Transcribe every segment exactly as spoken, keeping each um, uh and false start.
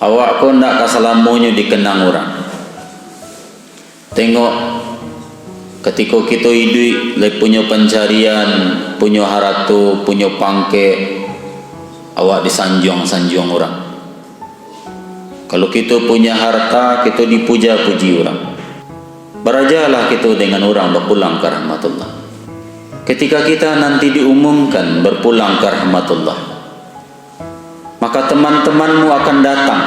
Awak ko ndak ka salamonyo dikenang urang. Tengok, katiko kito iduik, lai punyo pancarian, punyo harato, punyo pangkek, awak disanjuang-sanjuang urang. Kalau kito punya harta, kito dipuja-puji urang. Barajalah kito dengan urang bapulang ka rahmatullah. Ketika kita nanti diumumkan berpulang ka rahmatullah, maka teman-temanmu akan datang.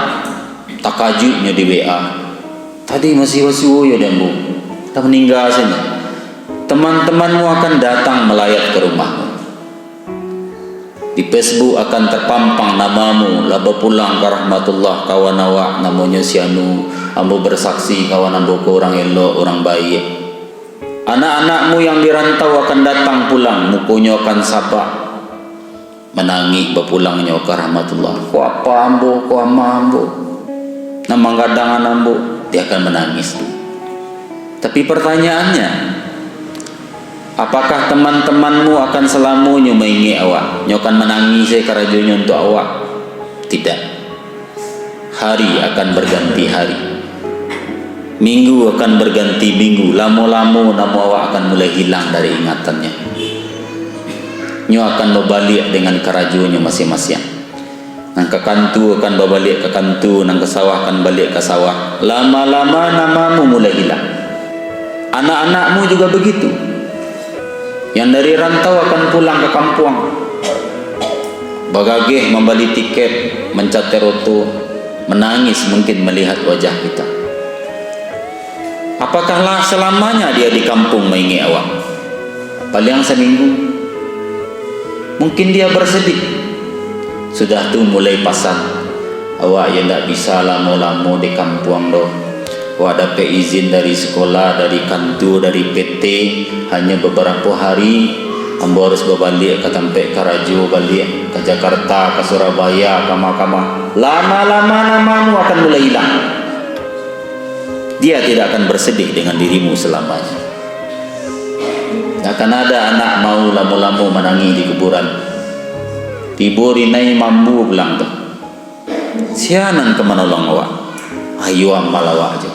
Takajuiknyo di W A, "Tadi masih basuo yo, Dambo, lah maningga sajo." Teman-temanmu akan datang melayat ke rumahmu. Di Facebook akan terpampang namamu, lah bapulang ka rahmatullah, kawan awak namonyo si Anu, ambo bersaksi kawan ambo ko urang elok, urang baiak. Anak-anakmu yang di rantau akan datang pulang, mukonyo akan sabak, manangih bapulangnyo ka rahmatullah. "Ko apa ambo, ko ama ambo, nan manggadangan ambo?" Dia akan manangis. Tapi pertanyaannya, apakah teman-temanmu akan salamonyo maingek awak? Nyo akan manangih sajo karajonyo untuak awak? Tidak. Hari akan berganti hari. Minggu akan berganti minggu. Lamo-lamo namo awak akan mulai hilang dari ingatannyo. Nyo akan babaliak dengan karajonyo masiang-masiang. Nan ka kantua akan babaliak ka kantua, nan ka sawah akan baliak ka sawah. Lama-lama namamu mulai hilang. Anak-anakmu juga begitu. Yang dari rantau akan pulang ka kampuang. Bagageh mambali tiket, mancater oto, manangis mungkin malihat wajah kita. Apakah lah salamanya dia di kampuang maingek awak? Paliang saminggu. Mungkin dia bersedih. Sudah tu mulai pasan, "Awak yo ndak bisa lamo-lamo di kampuang doh. Awak dapek izin dari sekolah, dari kantua, dari P T, hanya beberapa hari, ambo harus babaliak ka tampek karajo baliak, ka Jakarta, ka Surabaya, kama-kama." Lama-lama namamu akan mulai hilang. Dia tidak akan bersedih dengan dirimu selamanya. Takkan ada anak mau lamo-lamo manangih di kuburan. Tibo rinai mambu pulang tu. Sia nan ka manolong awak? Ayo amal awak jo.